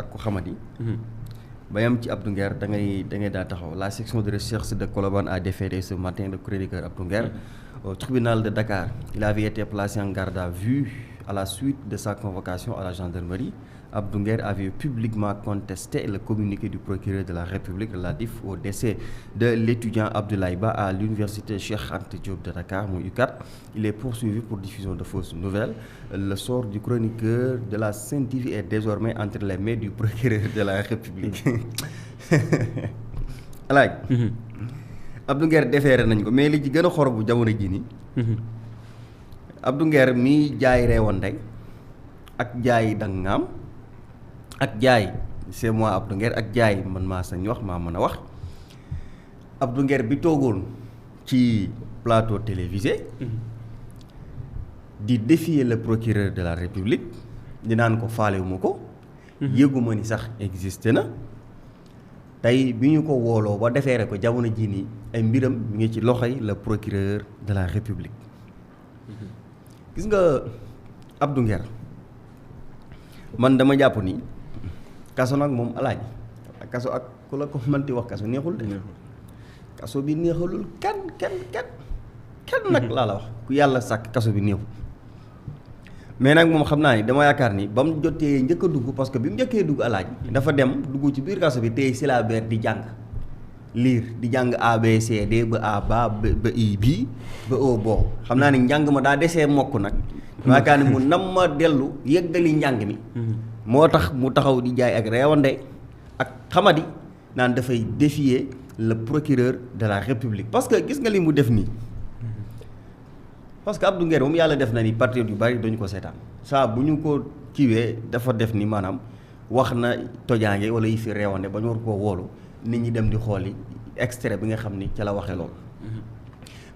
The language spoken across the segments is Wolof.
ak ku xamadi. ba yam ci Abdou Nguer da ngay daa taxaw. La section de recherche de Colobane a déféré ce matin le chroniqueur Abdou Nguer au tribunal de Dakar. Il avait été placé en garde à vue à la suite de sa convocation à la gendarmerie. Abdou Nguer avait publiquement contesté le communiqué du procureur de la République relatif au décès de l'étudiant Abdoulaye Ba à l'université Cheikh Anta Diop de Dakar, mon UCAD. Il est poursuivi pour diffusion de fausses nouvelles. Le sort du chroniqueur de la Sen TV est désormais entre les mains du procureur de la République. alaaj Abdou Nguer déféré nañ ko mais li ci gën a xor bu jamono ji nii. Abdou Nguer mi jaay reewande ak jaay dangaam ak jaay c'est moi Abdou Nguer ak jaay man maa sañ wax maa mën a wax Abdou Nguer bi toogoon ci plateau télévisé di défier le procureur de la République di naan ko faalewuma ko yëguma ni sax existé na tey bi ñu ko wooloo ba defeere ko jamono jii nii ay mbiram mi ngi ci loxoy le procureur de la République gis nga Abdou Nguer man dama jàpp ni kaso nag moom alaaji kaso ak ku la ko mënti wax kaso neexul de kaso bi neexalul kenn nag laa la wax ku yàlla sàkk kaso bi neexul mais nag moom xam naa ni dama yaakaar ni ba mu jotee njëkk a dugg parce que bi mu njëkkee dugg alaaji dafa dem dugg ci biir kaso bi tey syllabaire di jàng liir di jàng ABCD ba A ba I bii ba O boo xam naa ni njàng ma daa desee mokk nag yaakaar ni mu nam ma dellu yëggali njàng mi moo tax mu taxaw di jaay ak reewande ak xamadi naan dafay défier le procureur de la République parce que gis nga li mu def nii parce que Abdou Nguer moom yàlla def na ni patriote yu bari dañu ko seetaan saa bu ñu ko kiiwee dafa def ni maanaam wax na tojaange wala yi fi reewande ba ñu war koo woolu nit ñi dem di xooli extrait bi nga xam ni ca la waxee loolu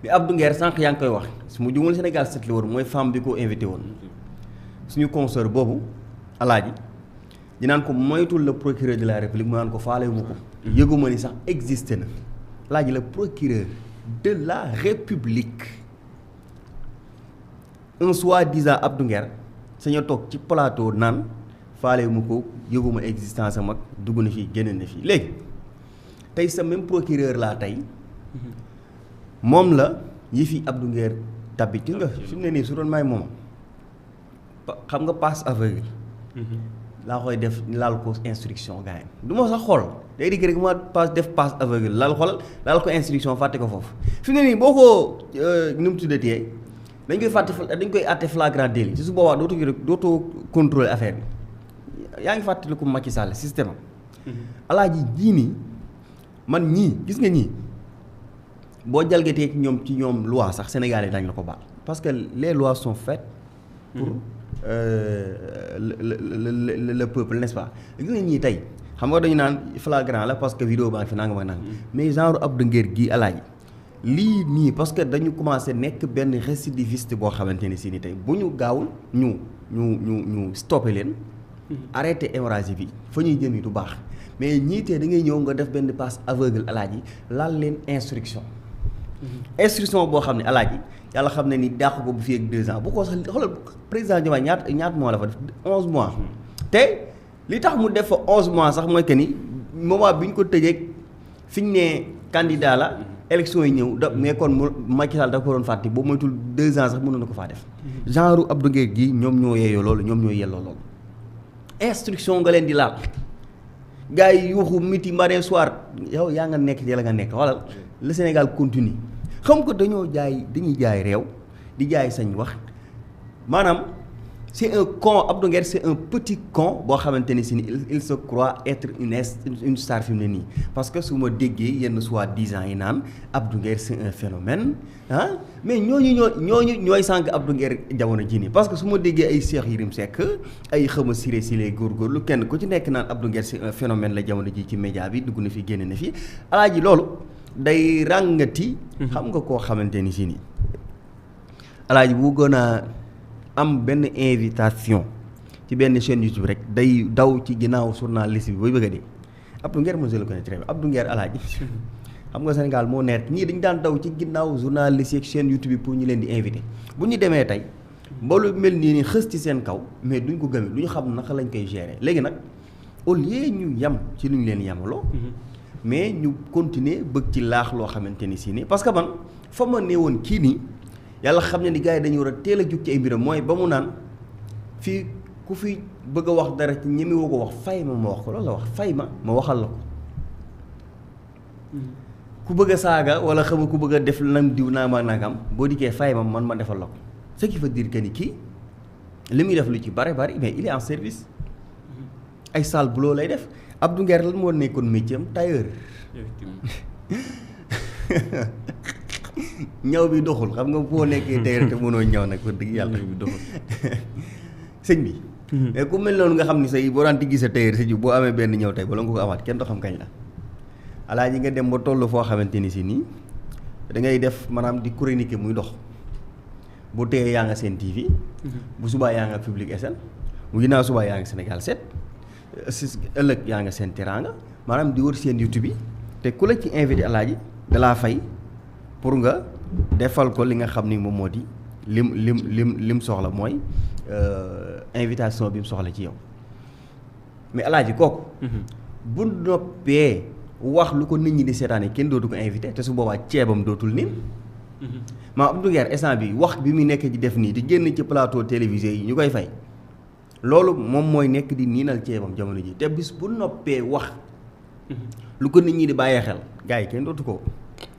mais Abdou Nguer sànq yaa ngi koy wax su mu jumul Sénégal set la woon mooy femme bi ko invité woon suñu consoeur boobu alaaji di naan ko moytul le procureur de la République mu naan ko faale wu ko yëguma ni sax existé na alaaji le procureur de la République un soi-disant Abdou Nguer sañoo toog ci plateau naan faale mu ko yëguma existence am ak dugg na fii génn na fii léegi tey sa même procureur laa tey moom la yi fi Abdou Nguer tabbi ci nga fi mu ne nii su doon may moom xam nga passe aveugle laa koy def laal ko instruction gars yi du ma sax xool day digg rek ma def passe aveugle laal ko instruction fàtte ko foofu fi mu ne nii boo ko nu mu tuddatee dañ koy àtte flagrant délit ci su boobaa dootoo contrôler affaire bi yaa ngi fàttaliku Macky Sall système am alaaji jii nii man ñii gis nga ñii boo jalgatee ci ñoom loi sax Sénégalais dañ la ko baal parce que les lois sont faites pour le peuple n'est-ce pas gis nga ñii tey xam nga dañu naan flagrant la parce que vidéo baa ngi fi nanga ma nang mais genre Abdou Nguer gii alaaji lii nii parce que dañu commencé nekk benn récidiviste boo xamante ne si ni tey bu ñu gaawul ñu stoppé leen arrêté hémorragie bi fa ñuy jëm yi du baax mais ñii tey da ngay ñëw nga def benn passe aveugle alaaji laal leen instruction boo xam ne alaaji yàlla xam ne ni dàq ko bu fi ak 2 ans bu ko sax xoolal président Diomaye ñaat mois la fa def 11 mois te li tax mu def fa 11 mois sax mooy que ni moment bi ñu ko tëjee fi ñu ne candidat la élection yi ñëw mais kon Macky Sall da ko doon fàtte boobu moytul 2 ans sax mënoon na ko faa def genre Abdou Nguer gi ñoom ñoo yeeyoo loolu ñoom ñoo yelloo loolu instruction nga leen di laal gars yi yuuxu miti matin soir yow yaa nga nekk ci la nga nekk xoolal le Sénégal continue xam ko dañuy jaay réew di jaay sañ wax maanaam c'est un con Abdou Nguer c'est un petit con boo xamante ni si ni il se croit être une star fi mu ne nii parce que su ma déggee yenn soi-disant yi naan Abdou Nguer c'est un phénomène mais ñooy sànq Abdou Nguer jamono ji nii parce que su ma déggee ay Cheikh Yérim Seck ay xama Siré Siré góorgóorlu kenn ku ci nekk naan Abdou Nguer c'est un phénomène la jamono ji ci média bi dugg na fi génn na fi alaaji loolu day ràngati xam nga koo xamante ni si nii alaaji bu gën a am benn invitation ci benn chaîne YouTube rek day daw ci ginnaaw journaliste bi booy bëgg a dee Abdou Nguer mo je le connais très bien Abdou Nguer alaaji xam nga Sénégal moo neet ñii dañu daan daw ci ginnaaw journaliste yeeg chaîne YouTube bi pour ñu leen di invité bu ñu demee tey mboolu mel nii ni xës ci seen kaw mais duñ ko gëmee duñu xam naka lañ koy gérer léegi nag au lieu ñu yam ci lu ñu leen yamaloo. mais ñu continuer bëgg ci laax loo xamante ni si nii parce que man fa ma nee woon kii nii yàlla xam ne ni gars yi dañu war a teel a jug ci ay mbiram mooy ba mu naan fii ku fi bëgg a wax dara ci ñeme woo ko wax fay ma wax ko loolu la wax fay ma waxal la ko. ku bëgg a saaga wala xam ku bëgg a def nam diw naa ma nagam boo dikkee fay ma man ma defal la ko ce qui veut dire que ni kii li muy def lu ci bari mais il est en service ay sale boulot lay def Abdou Nguer lan moo nekkoon métier am tailleur ñaw bi doxul xam nga boo nekkee tailleur te mënoo ñaw nag wax dëgg yàlla bi doxul sëñ bi mais ku mel noonu nga xam ni say boo daan di gis a tailleur sëñ bi boo amee benn ñëw tey bala nga ko amaat kenn doo xam kañ la alaaji nga dem ba toll foo xamante ni si nii da ngay def maanaam di chroniquer muy dox bu teyee yaa nga seen TV bu subaa yaa nga Public SN bu ginnaaw subaa yaa nga Sénégal 7 si ëllëg yaa nga seen Teranga maanaam di wër seen YouTube yi te ku la ci invité alaaji dalaa fay pour nga defal ko li nga xam ni moom moo di lim soxla mooy invitation bi mu soxla ci yow mais alaaji kooku bu noppee wax lu ko nit ñi di seetaane kenn dootu ko invité te su boobaa ceebam dootul niin maa Abdou Nguer instant bi wax bi muy nekk ci def nii di génn ci plateau télévisé yi ñu koy fay loolu moom mooy nekk di niinal ceebam jamono ji te bis bu noppee wax lu ko nit ñi di bàyyee xel gars yi kenn dootu ko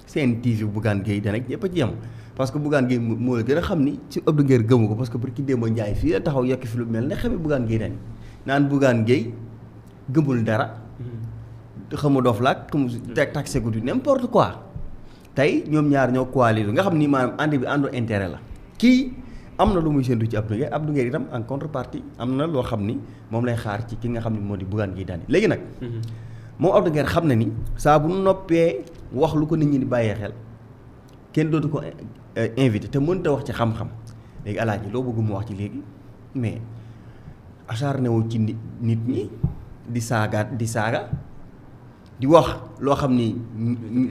seen TV Bougane Gueye Dany ñëpp a ci yem parce que Bougane Gueye moo la gën a xam ni ci Abdou Nguer gëmu ko parce que pour ki démb Njaay fii la taxaw yokk fi lu mel ne xamee Bougane Gueye Dany naan Bougane Gueye gëmul dara xamu dof laak xamu taxé gu du n'importe quoi tey ñoom ñaar ñoo coalisé nga xam ni maanaam ànd bi àndu intérêt la kii am na lu muy séntu ci Abdou Nguer itam en contrepartie am na loo xam ni moom lay xaar ci ki nga xam ni moo di Bougane Gueye Dany léegi nag moom Abdou Nguer xam na ni saa bu noppee wax lu ko nit ñi di bàyyee xel kenn dootu ko invité te mënta wax ci xam-xam léegi alaaji loo bëgg mu wax ci léegi mais acharné wu ci nit ñi di saaga di wax loo xam ni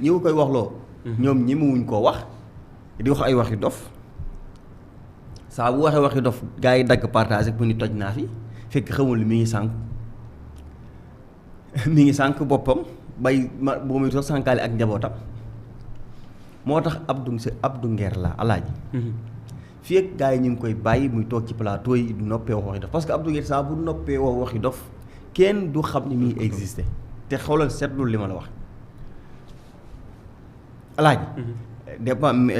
ñi koy wax loo ñoom ñemewuñ koo wax di wax ay waxi dof saa bu waxee waxi dof gars yi dagg partage bu ni toj naa fi fekk xamul li mi ngi sànk boppam bay ma boo muy toog sànkaale ak njabootam moo tax Abdou Nguer la alaaji fii ak gars yi ñu ngi koy bàyyi muy toog ci plateau yi du noppee wax waxi dof parce que Abdou Nguer saa bu noppee wax waxi dof kenn du xam ni muy existé te xoolal seetlu li ma la wax alaaji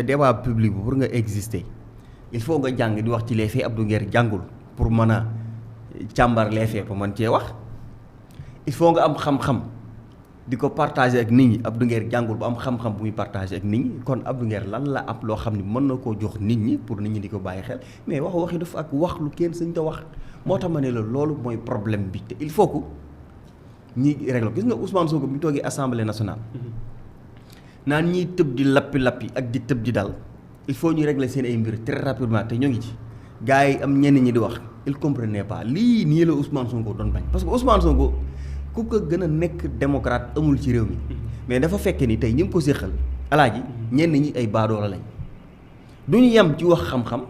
débat public bu pour nga exister il faut nga jàng di wax ci les faits Abdou Nguer jàngul pour mën a càmbar les faits pour mën cee wax il faut nga am xam-xam di ko partager ak nit ñi Abdou Nguer jàngul bu am xam-xam bu muy partager ak nit ñi kon Abdou Nguer lan la am loo xam ne mën na koo jox nit ñi pour nit ñi di ko bàyyi xel mais waxi daf ak wax lu kenn sañ ta wax moo tax ma ne la loolu mooy problème bi te il faut que ñi régler gis nga Ousmane Sonko bi mu toogee assemblée nationale naan ñiy tëb di lappi ak di tëb di dal il faut ñu régler seen ay mbir très rapidement te ñoo ngi ci gars yi am ñenn ñi di wax il comprenait pas lii nii la Ousmane Sonko doon bañ parce que Ousmane Sonko ku ko gën a nekk démocrate amul ci réew mi mais dafa fekk ni tey ñi ko séqal alaaji ñenn ñi ay baadoola lañ du ñu yem ci wax xam-xam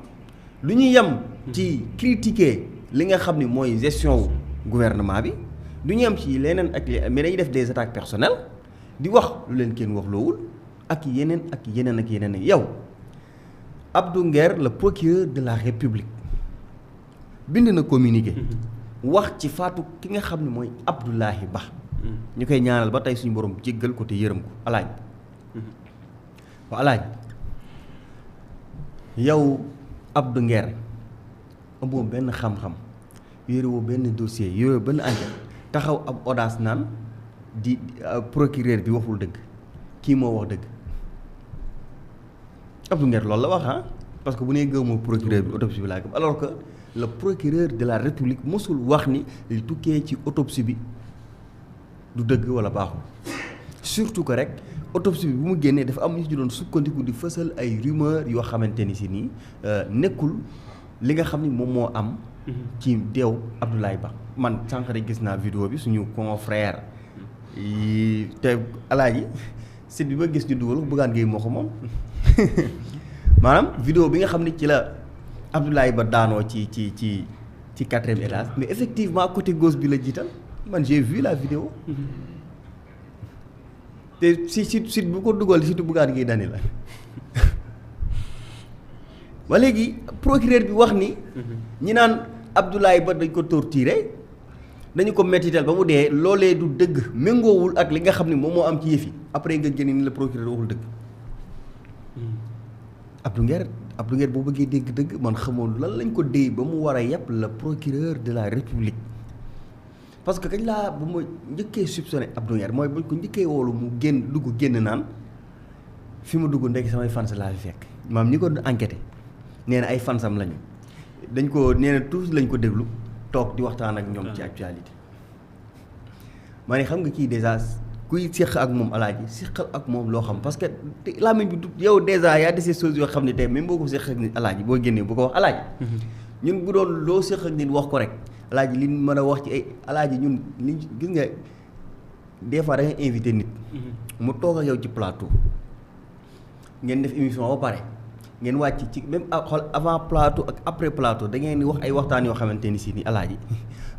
du ñu yem ci critiquer li nga xam ni mooy gestion wu gouvernement bi du ñu yem ci leneen ak mais dañuy def des attaques personnelles di wax lu leen kenn wax loowul ak yeneen ak yeneen yow Abdou Nguer le procureur de la République bind na communiqué wax ci faatu ki nga xam ne mooy Abdoulaye Ba ñu koy ñaanal ba tey suñu borom jéggal ko te yërëm ko alaaj wa alaaj yow Abdou Nguer amoo benn xam-xam yorewoo benn dossier yorewoo benn enquête taxaw ab audace naan di procureur bi waxul dëgg kii moo wax dëgg Abdou Nguer loolu la wax parce que bu nee gëmoo procureur bi autopsie bi laa gëm alors que le procureur de la République mosul wax ni li tukkee ci autopsie bi du dëgg wala baaxul surtout que rek autopsie bi bu mu génnee dafa am ñu ci doon sukkandiku di fësal ay rumeur yoo xamante ni si nii nekkul li nga xam ni moom moo am ci deew Abdoulaye Ba man sànq rek gis naa vidéo bi suñu confrère yi te alaaji site bi ma gis ñu dugal Bougane Gueye moo ko moom maanaam vidéo bi nga xam ni ci la Abdoulaye Ba daanoo ci 4e étage mais effectivement côté gauche bi la jiital man j'ai vu la vidéo te si site bu ko dugal site Bougane Gueye Dany la ba léegi procureur bi wax ni ñi naan Abdoulaye Ba dañ ko torturé dañu ko mettital ba mu dee loolee du dëgg méngoowul ak li nga xam ne moom moo am ci yëf yi après nga génne ni la procureur waxul dëgg Abdou Nguer boo bëggee dégg dëgg man xamoon lan lañ ko déy ba mu war a yàpp la procureur de la République parce que kañ laa bu ma njëkkee soupçonné Abdou Nguer mooy buñ ko njëkkee woolu mu génn naan fi mu dugg ndekk samay fans laa fi fekk maam ñi ko enquêté nee na ay fansam lañu dañ ko nee na tous lañ ko déglu toog di waxtaan ak ñoom ci actualité maa ne xam nga kii dèjà kuy séq ak moom alaaji séqal ak moom loo xam parce que làmmiñ bi du yow dèjà y a des choses yoo xam ne tey même boo ko séq ak nit alaaji boo génnee bu ko wax alaaji ñun bu doon loo séq ak nit wax ko rek alaaji li mën a wax ci ay alaaji ñun li gis nga des fois da ngay invité nit mu toog ak yow ci plateau ngeen def émission ba pare ngeen wàcc ci même xool avant plateau ak après plateau da ngeen di wax ay waxtaan yoo xamante ni si ni alaaji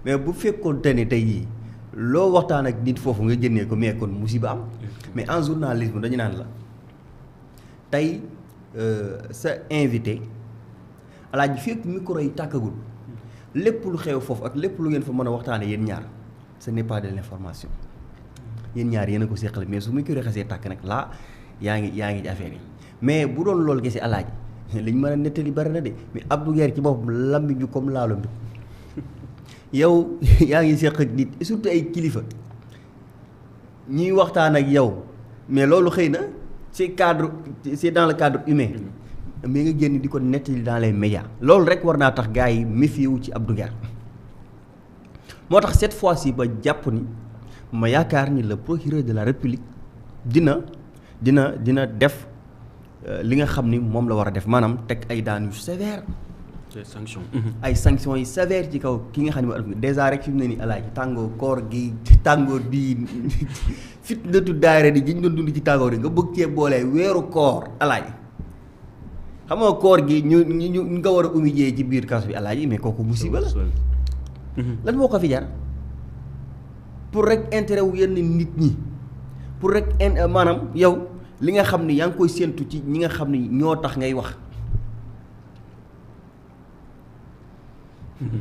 mais bu fekkoon te ne tey jii loo waxtaan ak nit foofu nga génnee ko mais kon musiba am mais en journalisme dañu naan la tey sa invité alaaji fekk micro yi tàkkagul lépp lu xew foofu ak lépp lu ngeen fa mën a waxtaanee yéen ñaar ce n'est pas de l'information yéen ñaar yéen a ko seqal mais su micro yi xasee tàkk nag laa yaa ngi ci affaire yi mais bu doon loolu gese alaaji liñ mën a nettali bari na de mais Abdou Nguer ci boppam lambi ju comme laalo bi yow yaa ngi seq ak nit surtout ay kilifa ñuy waxtaan ak yow mais loolu xëy na c'est dans le cadre humain mais nga génn di ko nettali dans les médias loolu rek war naa tax gars yi méfier wu ci Abdou Nguer moo tax cette fois-ci ba jàpp ni ma yaakaar ni le procureur de la République dina def li nga xam ni moom la war a def maanaam teg ay daan yu sévère ay sanctions yi sévère ci kaw ki nga xam ne moo déjà rek fi mu ne nii alaaji tàngoor bi fit natu daayira di ji ñu doon dund ci tàngoor yi nga bëgg cee boolee weeru koor alaaji xam nga koor gi ñu nga war a humilier ci biir kaso bi alaaji mais kooku musiba la lan moo ko fi jar pour rek intérêt wu yenn nit ñi pour rek maanaam yow li nga xam ni yaa ngi koy séentu ci ñi nga xam ni ñoo tax ngay wax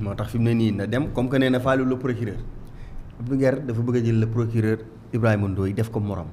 moo tax fi mu ne nii na dem comme que nee na faalu le procureur Abdou Nguer dafa bëgg a jël le procureur Ibrahima Ndoye def ko morom